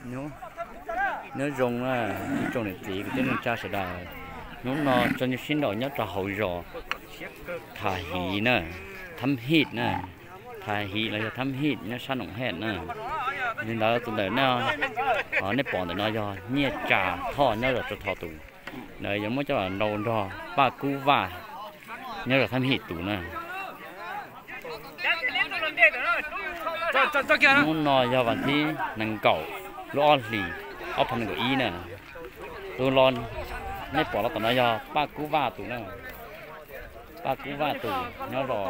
Nyob, nyob zoo na, ib tsoom niam txiv kwv tij neej tsa sawv daws. Hnub no tso nyuj sib nraus nyob rau hauv zos Thaj Hiv na, Thab Hij na, Thaj Hiv los yog Thab Hij nyob sab Noom Hej na. Li ntawd tus ntawm no, nej pom ntawm no yog Nyiaj Tsa Thoj nyob zos Tsav Thos tus. Ntawd yuav muab coj los nrau nrog Paj Kub Vaj nyob zos Thab Hij tus na. Hnub no yog vas thib nees nkaum lub ob hlis ob phav nees nkaum ib na. Tus los nej pom los tom no yog Paj Kub Vaj tus na. Paj Kub Vaj tus nyob zos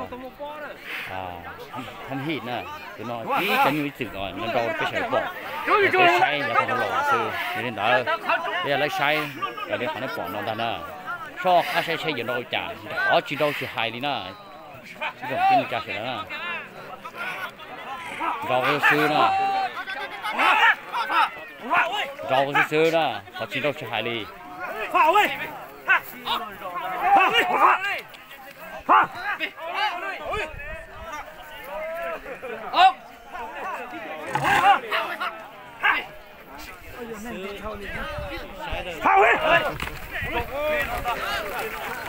Thab Hij na. Tus no ib cov nyuj ib txwm no nrau peb sawv pom, peb saib yog qhov los xwb. Yog li ntawd, peb yog lawv saib raws li qhov nej pom no ntag na. Soj qab saib saib yuav nrau li cas, qhov tsis nrau tsis hais li na. Ib tsoom kwv tij neej tsa sawv daws na, nrau xwb xwb na, nrau xwb xwb na, qhov tsis nrau tsis hais li.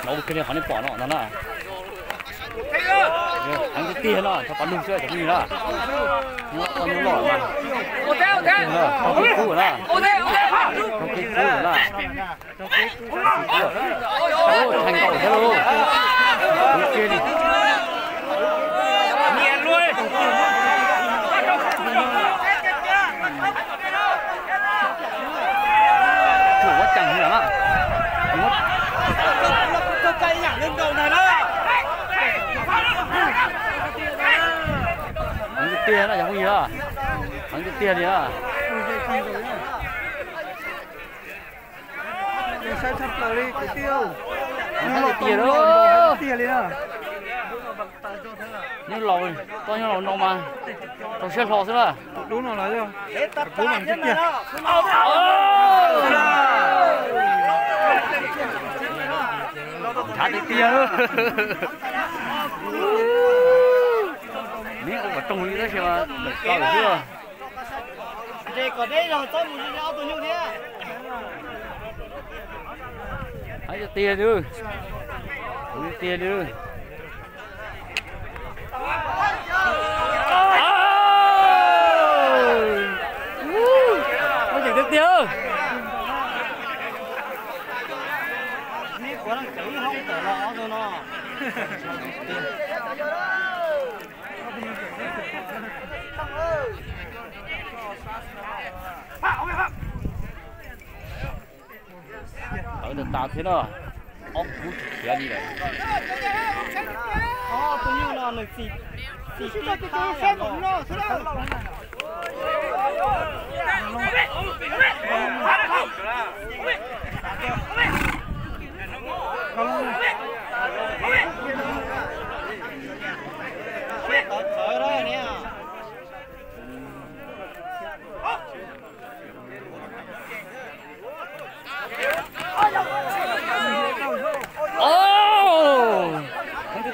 Nrau kiag li qhov nej pom no ntag na. Heev tiag tiag no, tso pov nug xwb cov phooj ywg na. Nyob tau nyob loj mas, tau kev kub na, tau kev kub na. Tau kev kub, tau kev kub, tau kev kub thiab lauj. Kub kiag li. Tsuas muab ceev lawm na. Heev tiag tiag na cov phooj ywg, heev tiag tiag li na. Heev tiag tiag li. Nyob laus, tau nyob laus no mas rau siab hlo xwb na. Nrhav tiag tiag. Neb ua kom roog li tab sis mas lawm plaws xwb. Heev tiag tiag li. Heev tiag tiag li. Muaj ceem tiag tiag. Tawv tas tas thiab na. Ob kub tsis khiav li lawm. Heev tiag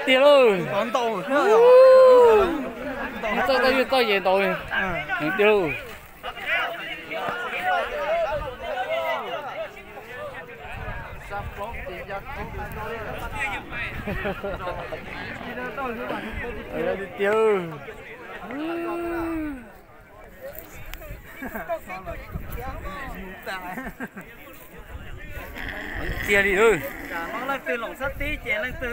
tiag lauj. Txawj txawj yus txawj ces ntaus heev tiag lauj. Tiag tiag. Tiag li. Leej twg loom sab tib ces leej twg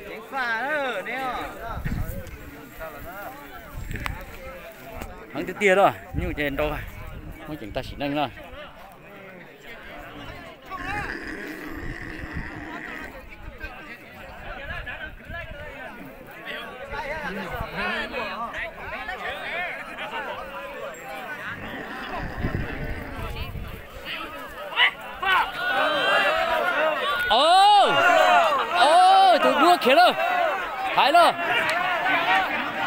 ceev faj ne. Heev tiag tiag da, nyuj ces nrau, muaj ceem tag sim neej na. Tus duab khiav lawm, hais lawm.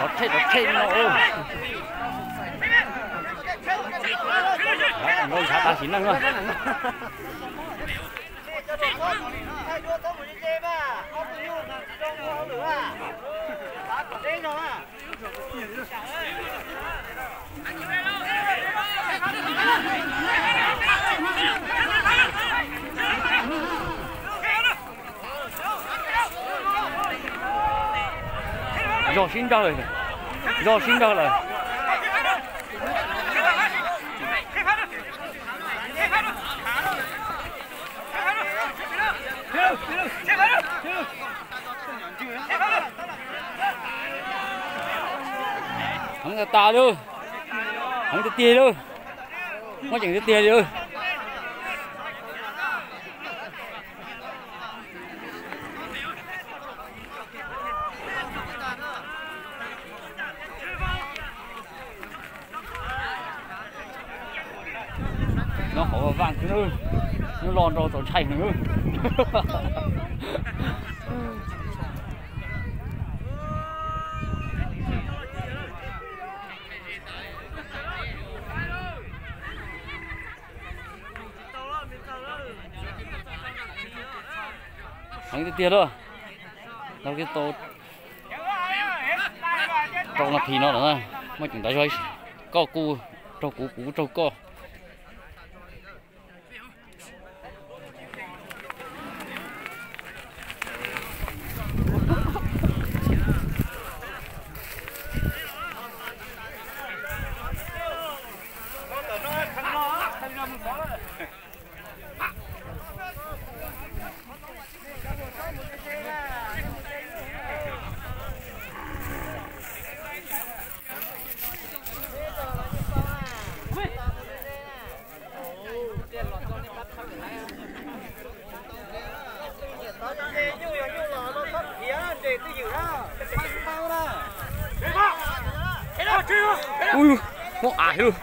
Rov rhe rov rhe no. Nrau ntshav tas sim neej na. Zog sib nrog lawm, zog sib nrog lawm. Heev tas tas li, heev tiag tiag li, muaj ceem tiag tiag li. Nyob hauv vaj xwb, nyob los nrau tau ntshai heev. Heev tiag tiag lawm. Tau rau no thi no lawm na, muaj ceem tas zog, koj kuj raug kuv, kuv kuj raug koj. Ui, muab ais lug.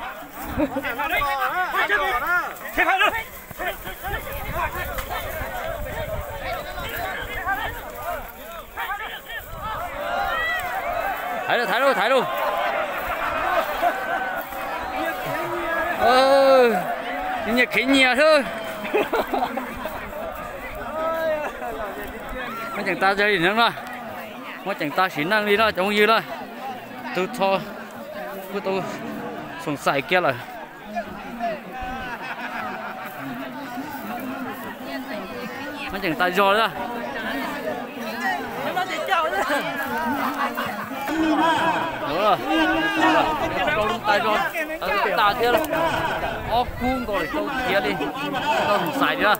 Thaiv lug, thaiv lug, thaiv lug. Nyias khiav nyias xwb. Muaj ceem tas zog li neeg na, muaj ceem tas sim neej li no cov phooj ywg na. Tus tho kuj tau xoom xais kiag lawm. Muaj ceem tas zog li. Rau lub tas zog, tas thiab, ob kub nkaus li tau khiav li, tau xoom xais li.